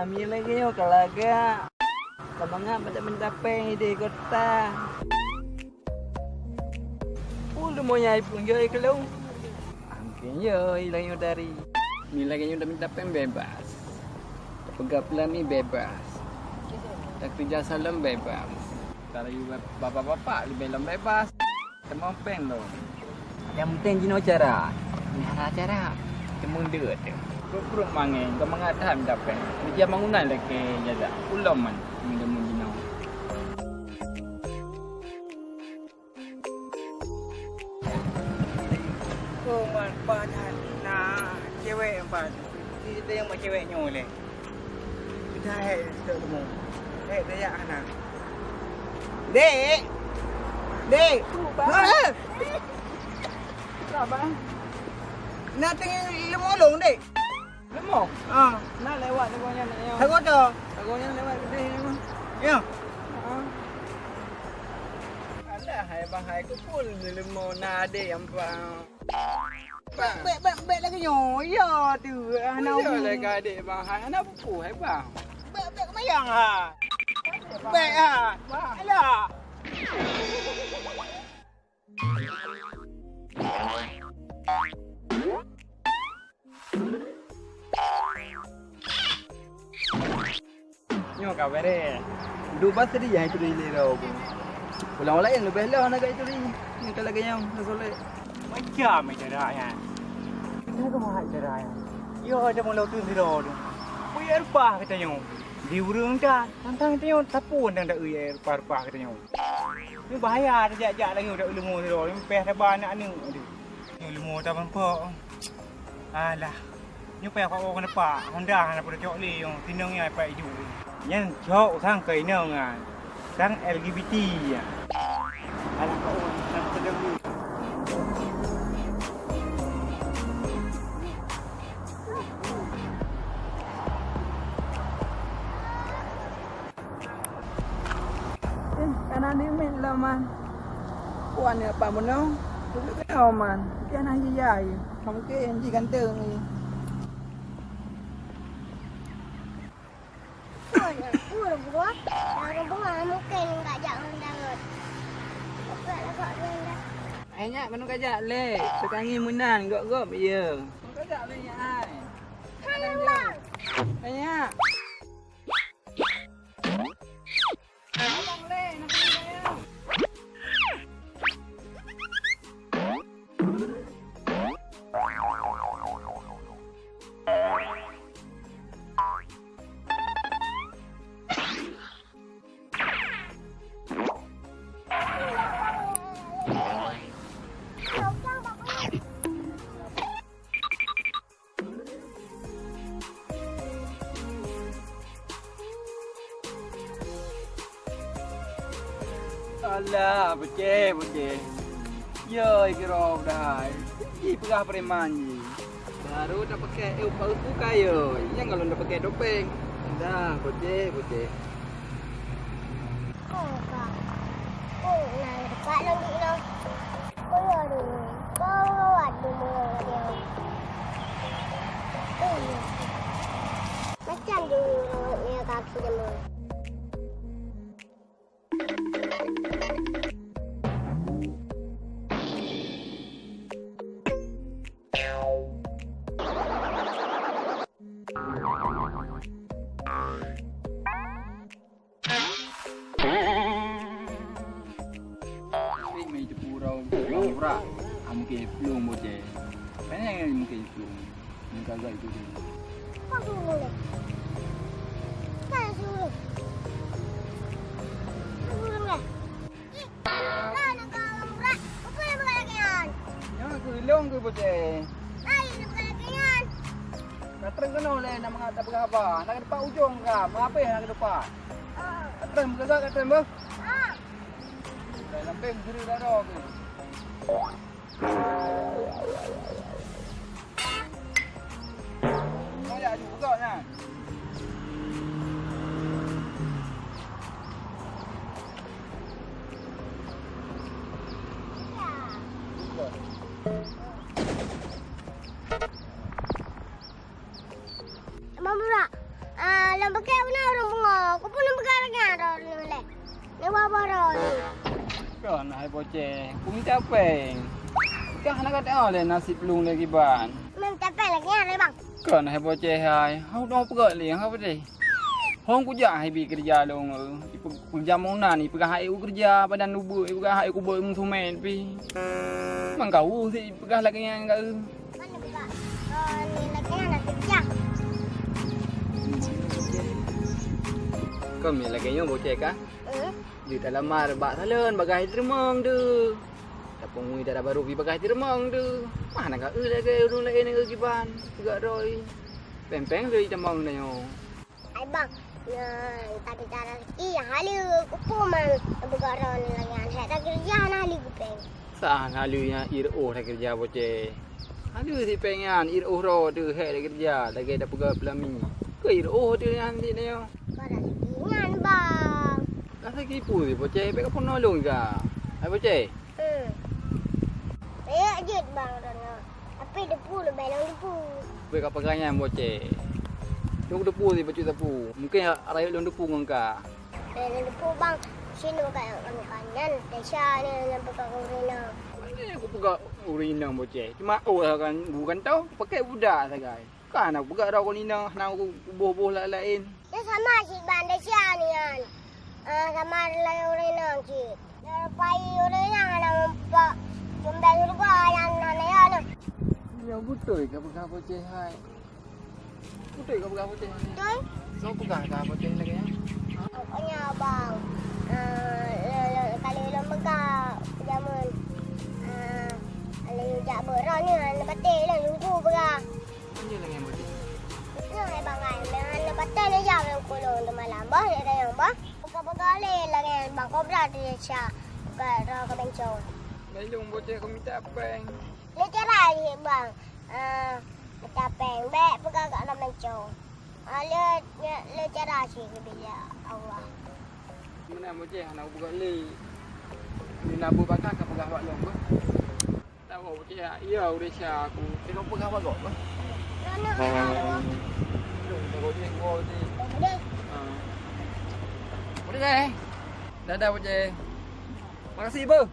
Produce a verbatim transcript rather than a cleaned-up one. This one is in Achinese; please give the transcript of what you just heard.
Mi lagèe nyoe ka lagak. Ka mangat bak tapèng-tapèng di kota. Ulôn meunyoe ai pun jai keu lôn. Angkèe jai lagèe nyoe tadi. Mi lagèe nyoe tapèng-tapèng bebas. Tapeugah peulami bebas. Takeurija saleuem bebas. Kalau bapak-bapak leubeh lom bebas. Teuma péng lom. Nyang penting jinoe cara. Meuhara cara. Teuma deuet teuh. Pruet-pruet mangèe, ka mangat that minta péng. Meujak bangunan lakèe jaza. Ulôn man, meunyoe jinoe. Oh, man, pajan na cewek, empat. Kita yang buat cewek nyoe leh. Kita hai, kita temu. Hai, saya anak. Dek. Dek. Tu, Bang. Ah! Kenapa, Bang? Nak tengok ilmu long, Dek. Leumo? Ah. Na lewat lagoe nyan, nyan. Lagoe tu? Lagoe nyan lewat keudeh nyan. Ya. Ha. Alah, hai bang, hai keupeue leumo na adek nyang bang. Bang. Bèk, bèk, bèk lagèe nyoe. Ya tu. Hana. Ya lagèe adek bang, hai hana peue-peue hai bang. Bèk, bèk keumayang ha. Bèk ha. Bang. Alah. Nyoe ka beureh. Duek bak seudeh nyang ituri lé droe. Ulang-ulang nyang leubeh lom hana ka ituri. Nyoe ka lagèe nyan, ka solek. Macam cara nyan. Kenapa mahak cara nyan? Yo, ada mula tu sidroe tu. Bui rupa kata nyoe. Di ureueng ta, tantang tanyoe tapue nyang da-eu rupa-rupa kata nyoe. Nyoe bahaya tajak-jak lagèe udah leumo sidroe, nyoe payah saba aneuk-aneuk teuh. Nyoe leumo ta meumpok. Alah. Nyoe payah kawak keuneuk pak, honda hana peucok lé nyoe, tinong nyan pat iduek. Nyan cok sang keu inong nyan. Sang L G B T nyan. Alah kawak sang pedang ni. Eh, kana nimit lom, Man. Wan ya, Pak Muno. Duduk kena, Man. Dia nak hiya ya. Kamu ke yang ji ganteng ni. Pun, pun, buah. Yang buah mungkin enggak jak undang. Bukan agak undang. Ai nyak, manu kajak lé. Tekangi meunan, gop-gop ya. Manu kajak lé, nyak ai. Hai, Bang. Ai nyak. Alah, peuceh, peuceh. Yoi, kiro dah. Ji peugah preman ji. Baru dak pakai eu paruku kayo. Nyang kalau dak pakai topeng. Dah, peuceh, peuceh. Oh, Kak. Oh, nah, dekat lagi lah. Macam dulu rawatnya kaki demam. Tapi mei teupeu uroe uroe urak, ah, mungken plueng boceh. Kan nyang mungken plueng. Mungken agak itu dia. Kau suruh boleh. Kau suruh. Kau suruh boleh. Ih, lah nak kau orang berat. Apa yang berat lagi kan? Nyoe keu ilong keu boceh. Ai, nak berat lagi kan? Ka treun keunoe lé, nak mangat tapeugah haba. Nak keudepak ujong ka, meuhapéh nak keudepak. Ah. Ka treun, beugagak ka treun, beuh. Ah. Dah sampai mencuri darah tu. Kau jak aju peugah nyan. Abang Burak, ah, lôn Dua boro ni. Kon hai Boceh, kumita péng. Kah hana gata lé nasib lôn lé kiban. Minta péng lagèe nyan lé, Bang. Kon hai Boceh hai, hana peugah lé, hana peugah lé. Hong kujak hai bi keureuja lôn, eh. Ipe-, keureuja meunan, ipeugah hai ku keureuja padan lubuk, ipeugah hai ku beuet meusumen pih. Mangkawu sit ipeugah lagèe nyan keu. Kon lagèe nyan, Boceh kah? Hmm? Di talamar bak salon bagah teurimong tu. Tapeuangui dara barô pih bagah teurimong tu. Mah na ka eu lagèe ureueng laén nyang eu kiban, peugah droe. Péng-péng lé tamong tanyoe. Hai bang, nyan tadi cara rezeki nyang haleue kupeue man beugara nyan lagèe nyan. Hai takeureuja hana haleue kupéng. Sa hana haleue nyan ie reuôh takeureuja Boceh. Haleue sit péng nyan ie reuôh droe teuh hai takeureuja lagèe tapeugah peulami. Keu ie reuôh teuh nyan sit nyoe. Bukan rezeki nyan bang. Ka sakét peue sit Boceh, bèk kapeunolong ka. Hai Boceh. Hmm. Rayeuk jeuet bang droeneuh. Tapi depu leubeh lom depu. Bèk kapeugah nyan Boceh. Lôn depu sit bacut sapeue. Mungken rayeuk lôn depu ngon ka. Lôn depu bang. Sinoe ka nyang kami kanyan. Desya ni nyang peugah ureueng inong. Mana nyang kupeugah ureueng inong Boceh? Cuma oh lah kan bukan tau. Pakai budak sagai. Ka na peugah droe kon inong, hana kuboh-boh laén-laén. Nyan sama cit bang desya nyan. Ah, sama lagèe ureueng inong cit. Nyan rupai ureueng inong hana meupat cumbeng syeuruga nyan hana ya lom. Nyoe beutôi ka peugah Boceh hai. Beutôi ka peugah Boceh hai. Beutôi. Soe peugah ka Boceh lagèe nyan? Pokoknya bang, ah, le-, le-, kali lôn peugah jameun, ah, lôn jak beuet droe nyoe, hana patéh lôn, lôn ku peugah. Nyoe lagèe nyan Boceh. Nyoe hai bangai, meuhana patéh neujak lam kulong teumalam boh, neuk tanyong boh. Peugah-peugah lé lagèe nyan bang, kobra teuh desya, buka droe keu bencong. Lôn Boceh kumita péng. Lé cara jih bang, ah, mita péng, bèk peugah keu aneuk bencong. Ah, lé, lé cara jih geubila Allah. Meunan Boceh hana kupeugah lé. Nina bu baka ka peugah bak lôn beuh. Tahu Boceh, iya udah sya aku. Tengok peugah bak gok beuh. Mana? Lôn tahu dia gua ni. Deh. Ha. Udah deh. Dadah Boceh. Makasih beuh.